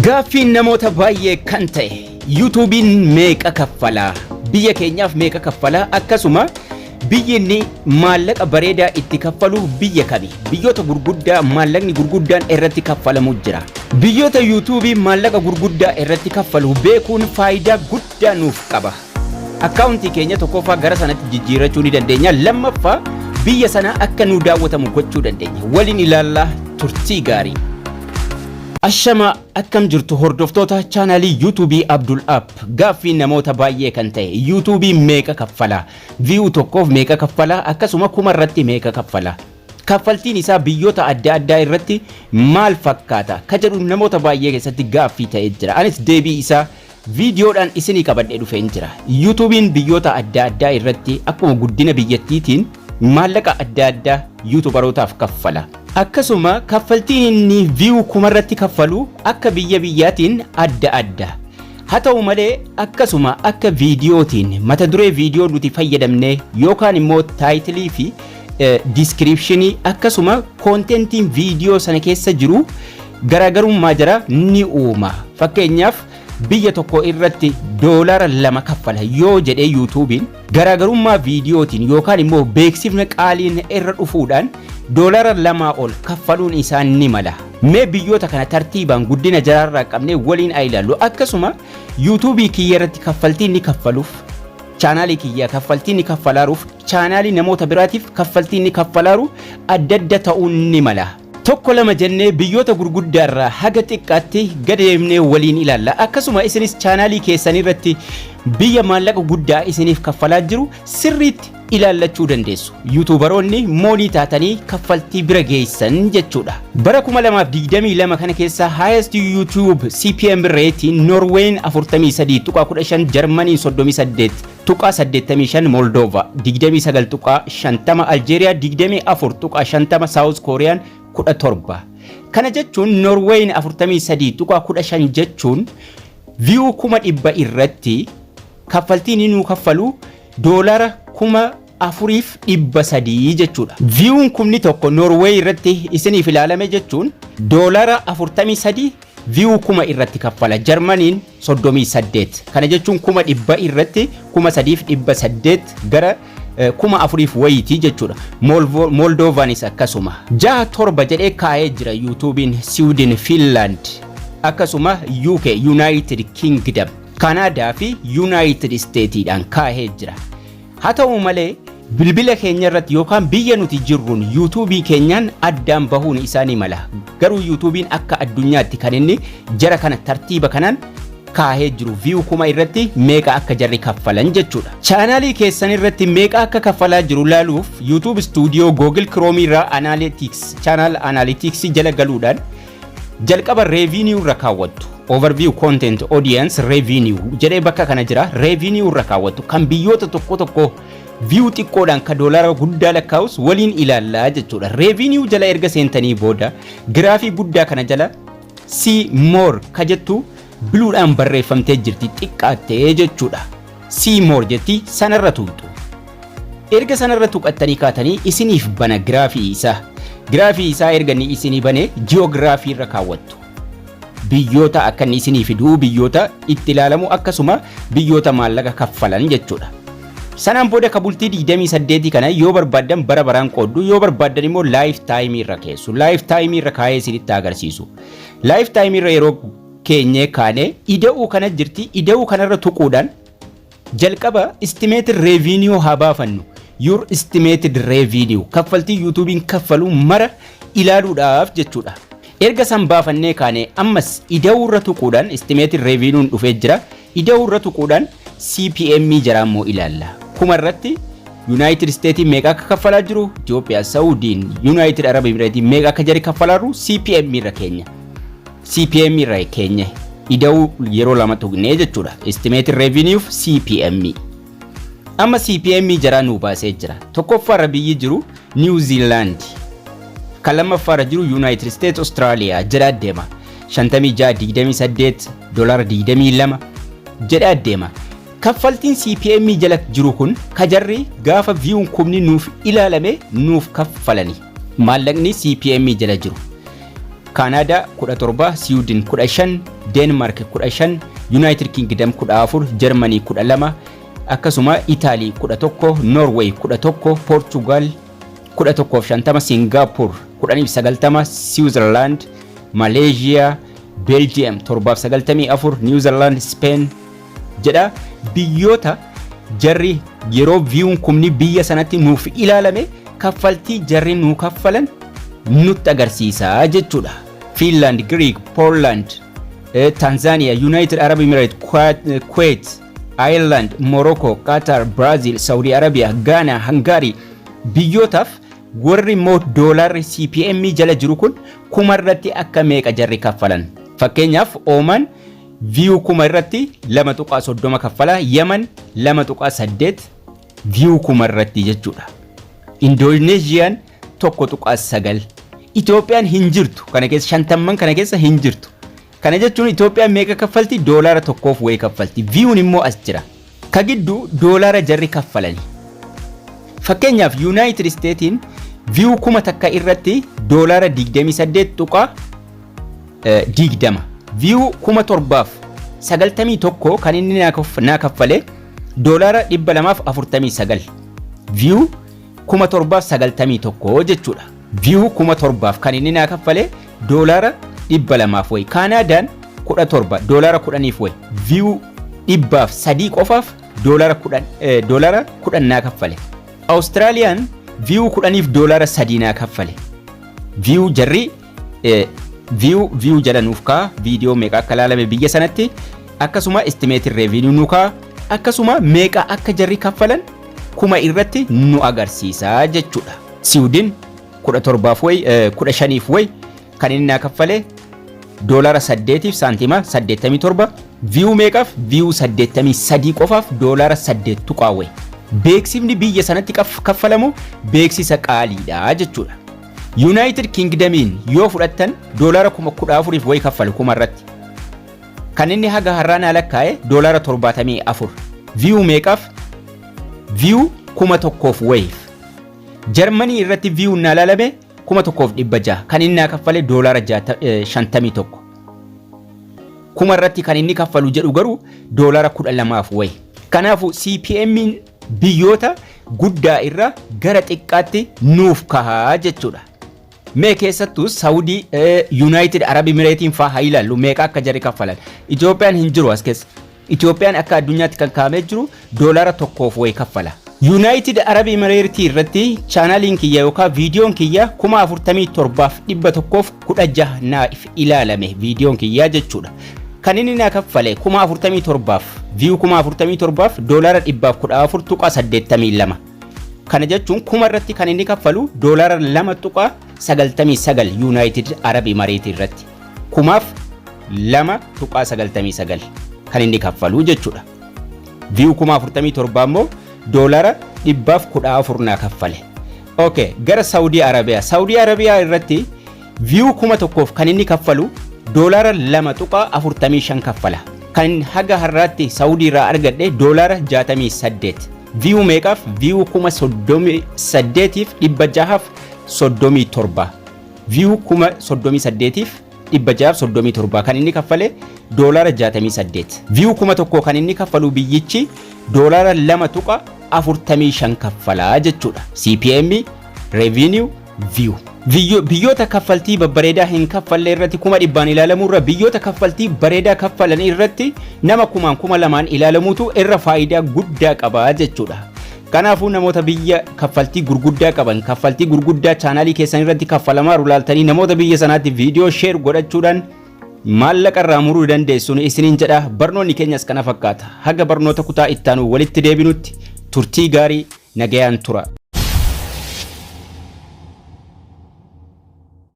Gaaffiin namoota baay'ee kan ta'e, YouTubeiin meeqa kaffalaa? Biyya keenyaaf meeqa kaffalaa? Akkasuma biyyi inni maallaqa bareedaa itti kaffalu biyya kami? Biyyoota gurguddaa maallaqni gurguddaan irratti kaffalamu jira. Biyyoota YouTubeii maallaqa gurguddaa irratti kaffalu beekuun faayidaa guddaa nuuf qaba. Akkaawuntii keenya tokkoffaa gara sanatti jijjiirrachuu ni dandeenya. Lammaffaa, biyya sana akka nu daawwatamu gochuu dandeenya. Waliin ilaallaa, turtii gaarii. Ashama, akkam jirtu hordoftoota chaanaalii YouTubeii Abdul App? Gaaffii namoota baay'ee kan ta'e, YouTubeii meeqa kaffalaa? View tokkoof meeqa kaffalaa? Akkasuma 1000 irratti meeqa kaffalaa? Kaffaltiin isaa biyyoota adda addaa irratti maal fakkaata? Ka jedhu namoota baay'ee keessatti gaaffii ta'ee jira. Anis deebii isaa viidiyoodhaan isinii qabadhee dhufeen jira. YouTubeiin biyyoota adda addaa irratti akkuma guddina biyyattiitiin maallaqa adda addaa YouTuberootaaf kaffala. Akkasuma kaffaltiin inni view 1000rratti kaffalu akka biyya biyyaatiin adda adda. Haa ta'u malee, akkasuma akka viidiyootiin mata duree viidiyoo nuti fayyadamne yookaan immoo titleii fi descriptionii, akkasuma contentiin viidiyoo sana keessa jiru garaagarummaa jira ni uuma. Fakkeenyaaf, biyya tokko irratti $2 kaffala yoo jedhee YouTubeiin, garaagarummaa viidiyootiin yookaan immoo beeksifna qaaliin irra dhufuudhaan $2 ol kaffaluun isaan ni mala. Mee biyyoota kana tartiibaan guddina jaraarraa qabnee waliin haa ilaallu. Akkasuma YouTubeii kiyya irratti kaffaltiin ni kaffaluuf, chaanaalii kiyya kaffaltiin ni kaffalaaruuf, chaanaalii namoota biraatiif kaffaltiin ni kaffalaaru adda adda ta'uun ni mala. Tokko lama jennee biyyoota gurguddaarraa haga xiqqaatti gad deemnee waliin ilaalla. Akkasuma isinis chaanaalii keessan irratti biyya maallaqa guddaa isiniif kaffalaa jiru sirriitti ilaallachuu dandeessu. YouTuberoonni moonii taatanii kaffaltii bira geessan jechuudha. Bara 2022 kana keessa highest YouTube CPM rate Norween 43.15, Jarmaniin 38.85, Moldova 29.50, Aljeeriyaa 24.50, South Kooriyaan 17. Kana jechuun Norween 43.15 jechuun view 100,000 irratti kaffaltiin inni nuu kaffalu $4,300 jechuudha. Viewun 1,000 Norway irratti isiniif ilaalame jechuun $43 view 1000 irratti kaffala. Jarmaniin 38. Kana jechuun 100,000 irratti 3,800 gara 4,000 wayitii jechuudha. Moldovaanis akkasuma. Jaha, torba jedhee kaa'ee jira YouTubeiin: Sweden, Finland, akkasuma UK, United Kingdom, Kanaadaa fi United Statesiidhaan kaa'ee jira. Haa ta'u malee, bilbila keenya irratti yookaan biyya nuti jirruun YouTubeii keenyaan addaan bahuun isaa ni mala. Garuu YouTubeiin akka addunyaatti kan inni jara kana tartiiba kanaan kaahee jiru view 1000 irratti meeqa akka jarri kaffalan jechuudha. Chaanaalii keessan irratti meeqa akka kaffalaa jiru laaluuf YouTube Studio Google Chrome irraa Analytics, Channel Analytics jala galuudhaan jalqaba revenue irra kaawwattu. Overview, content, audience, revenue jedhee bakka kana jira. Revenue irra kaawwattu. Kan biyyoota tokko tokko view xiqqoodhaan ka doolaara guddaa lakkaa'us waliin ilaallaa jechuudha. Revenue jala erga seentanii booda giraafii guddaa kana jala see more ka jettu bluedhaan barreeffamtee jirti, xiqqaattee jechuudha. See more jetti, sanarra tuqxu. Erga sanarra tuqattanii kaatanii isiniif bana giraafii isaa. Giraafii isaa erga inni isinii bane geography irra kaawwattu. Biyyoota akka inni isinii fiduu, biyyoota itti ilaalamu, akkasuma biyyoota maallaqa kaffalan jechuudha. Sanaan booda ka bultii 28 kana yoo barbaaddan bara baraan qooddu, yoo barbaaddan immoo lifetimeii irra keessu. Lifetimeii irra kaayee isinitti agarsiisu. Lifetimeii irra yeroo keenyee kaanee ida'uu kana jirti. Ida'uu kanarra tuquudhaan jalqaba estimated revenue haa baafannu. Your estimated revenue, kaffaltii YouTubeiin kaffalu mara ilaaluudhaaf jechuudha. Erga san baafannee kaane ammas ida'uu irra tuquudhaan estimated revenue dhufee jira. Ida'uu irra tuquudhaan CPM jira immoo ilaalla. 1000 irratti United States meeqa akka kaffalaa jiru, Itoophiyaa, Saudiin, United Arab Emirates meeqa akka jari kaffalaa jiru CPM irra keenya. CPM irra keenya ida'uu yeroo lama tuqnee jechuudha. Estimated revenue fi CPM. Amma CPM jaraa nuu baasee jira. Tokkoffaarra biyyi jiru New Zealand. Kan lammaffaarra jiru United States, Australia jedhaa deema. 56, 28, $22 jedhaa deema. Kaffaltiin CPM jala jiru kun kajarri gaafa viewun kumni nuuf ilaalame nuuf kaffalani. Maallaqni CPM jala jiru. Kaanaadaa 17, Siwiidin 15, Deenmaark 15, United Kingdom 14, Jarmanii 12, akkasuma Itaalii 11, Noorweey 11, Poorchugaal 11.50, Singaapur 10.90, Siwiizerlaand, Maleeshiyaa, Beeljiyeem 7.94, Niwuzilaand, Speen jedha. Biyyoota jarri yeroo viewun kumni biyya sanatti nuuf ilaalame kaffaltii jarri nuu kaffalan nutti agarsiisa jechuudha. Finland, Greek, Poland, Tanzania, United Arab Emirates, Kuwait, Ireland, Morocco, Qatar, Brazil, Saudi Arabia, Ghana, Hungary biyyootaaf warri immoo doolaarri CPM jala jiru kun kuma irratti akka meeqa jarri kaffalan. Fakkeenyaaf, Ooman view 1000 irratti 2.30 kaffala, Yaman 2.8 view 1000 irratti jechuudha. Indoneeziyaan 1.9. Itoophiyaan hin jirtu kana keessa, shantamman kana keessa hin jirtu. Kana jechuun Itoophiyaan meeqa kaffalti? Doolaara tokkoof wayii kaffalti. Viewun immoo as jira. Ka gidduu doolaara jarri kaffalani. Fakkeenyaaf, United Statein view 1000 irratti doolaara 28.20. View 7091 kan inni naa kaffale doolaara 249. View 7091 jechuudha. View 7000f kan inni naa kaffale doolaara 200f wayi. Kaanaadaan 17, doolaara 10f wayi. View 103 qofaaf doolaara 10, doolaara 10 naa kaffale. Awustiraaliyaan view 10f doolaara 3 naa kaffale. View jarri view jala nuuf kaa, viidiyoo meeqa akka ilaalame biyya sanatti, akkasuma estimated revenue nu kaa, akkasuma meeqa akka jarri kaffalan kuma irratti nu agarsiisa jechuudha. Siwudin 17f wayi, 15f wayi kan inni naa kaffale doolaara 8f saantima 87. View meeqaaf? View 83 qofaaf doolaara 8 tuqaa wayi. Beeksifni biyya sanatti kaffalamu beeksisa qaaliidha jechuudha. United Kingdomiin yoo fudhattan doolaara 14,000f wayi kaffalu kuma irratti. Kan inni haga har'aa naa lakkaa'e doolaara 74. View meeqaaf? View 1000f wayiif. Jarmanii irratti view naa laalame 1600, kan inni naa kaffale doolaara 51. Kuma irratti kan inni kaffalu jedhu garuu doolaara 12f wayi. Kanaafuu CPM biyyoota guddaa irra gara xiqqaatti nuuf kahaa jechuudha. Mee keessattuu Saawudii, United Arab Emiratein faa haa ilaallu, meeqa akka jarri kaffalan. Itoophiyaan hin jiru as keessa. Itoophiyaan akka addunyaatti kan kaa'amee jiru doolaara tokkoof wayi kaffala. United Arab Emirates irratti chaanaliin kiyya yookaan viidiyoon kiyya 47,116 naaf ilaalame, viidiyoon kiyyaa jechuudha. Kan inni naa kaffale 47,000f, view 47,000f doolaara 114.82. Kana jechuun kuma irratti kan inni kaffalu doolaara 2.99 United Arab Emirates irratti. Kumaaf 2.99 kan inni kaffalu jechuudha. View 47,000 immoo doolaara 114 naa kaffale. Okay, gara Saawudii Arabiyaa. Saawudii Arabiyaa irratti view 1000f kan inni kaffalu doolaara 2.45 kaffala. Kan haga har'aatti Saawudii irraa argadhe doolaara 68. View meeqaaf? View 38,637. View 38,637 kan inni kaffale doolaara 68. View 1000 kan inni kaffalu biyyichi doolaara 2.45 kaffalaa jechuudha. CPM, revenue, view. Biyyoota kaffaltii babbareedaa hin kaffalle irratti 100,000 ilaalamurra biyyoota kaffaltii bareedaa kaffalan irratti nama kumaan 2000n ilaalamuutu irra faayidaa guddaa qaba jechuudha. Kanaafuu namoota biyya kaffaltii gurguddaa qaban, kaffaltii gurguddaa chaanaalii keessan irratti kaffalamaa laaltanii namoota biyya sanaatti viidiyoo share godhachuudhaan maallaqa irraa muruu dandeessuun isiniin jedha. Barnoonni keenyas kana fakkaata. Haga barnoota kutaa ittaanu walitti deebinutti turtii gaarii, nagayaan tura.